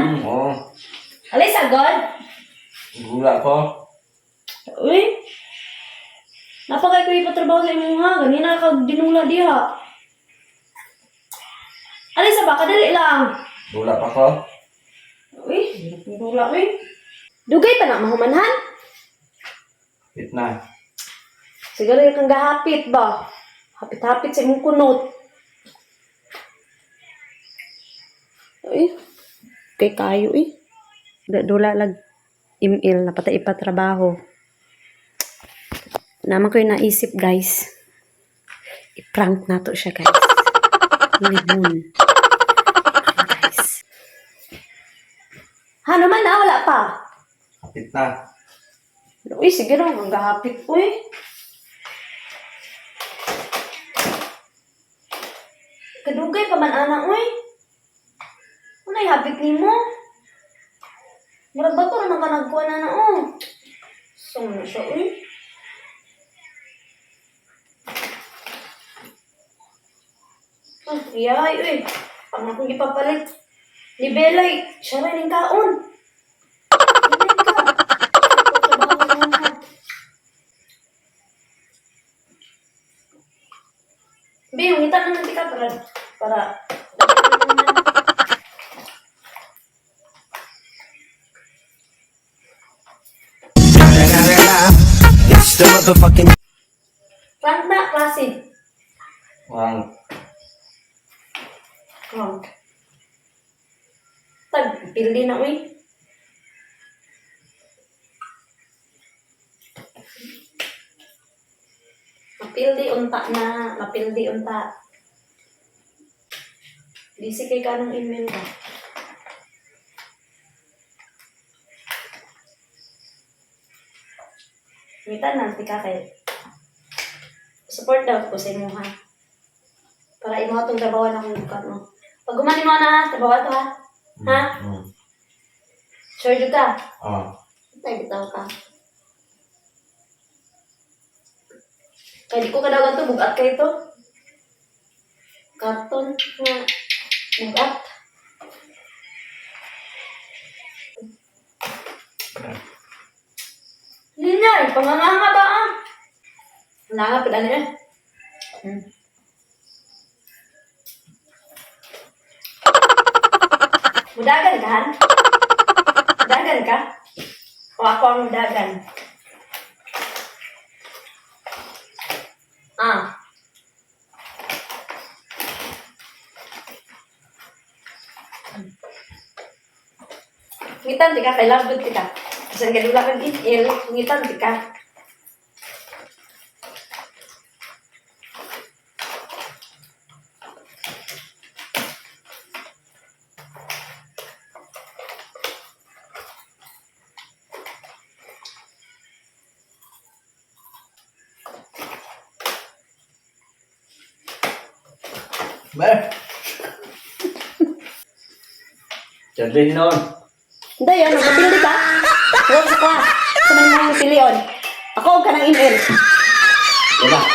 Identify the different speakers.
Speaker 1: Oo.
Speaker 2: Alay sagod.
Speaker 1: Gula ko.
Speaker 2: Uy. Napakay ko ipatrabaho sa imong ha. Ganina kag dinula diha. Alay sa ba kadali lang.
Speaker 1: Gula pa ko.
Speaker 2: Uy, dinula uy. Dugay pa na mahumanhan.
Speaker 1: Hit na.
Speaker 2: Siguro yung kang gahapit ba? Hapit-hapit sa imong kunot. Uy, kay kayo eh. Dula lag email na patay ipatrabaho. Naman ko yung naisip, guys. I-prank na to siya, guys. Libon. Guys. Ha, naman na, wala pa.
Speaker 1: Hapit na.
Speaker 2: Uy, sige lang, ang gahapit. Uy. Kadugay pa man, ana, uy. Unay hapit nimo. Murag bato naman ka nagkuha na na, oh. So, na siya, uy. Ah, iyay, uy. Pang akong ipapalit. Ni Belay, siya rin ang kaon. Belay ka. Bi, ngita na nanti ka para para
Speaker 3: It's the motherfucking
Speaker 2: Prank na, klase.
Speaker 1: Wang.
Speaker 2: Prank. Tag, pili na, uy. Mapildi unta na, mapildi unta. Busy kay kanong email ka. Mita na, tika kay. Support daw ko sa imo ha. Para imo atong trabaho na kung bukat mo. Pag gumani mo na, trabaho to ha. Ha?
Speaker 1: Mm.
Speaker 2: Sure jud ka?
Speaker 1: Oh.
Speaker 2: Tay, bitaw ka. Kaya di ko kadagan to, bugat kayo to. Karton nga bugat. Linyay, panganganga ba ah? Wala nga, padali na. Mudagan ka, Han? Mudagan ka? O ako ang mudagan? Ah. Ngitan ti ka, kay labot ti ka. Bisan ka dula kag il, ngitan ti ka.
Speaker 1: Ba? Charlie noon.
Speaker 2: Hindi, ano, mapili ka? Huwag sa ka. Sa may mga pilion. Ako ka ng email.
Speaker 1: Wala.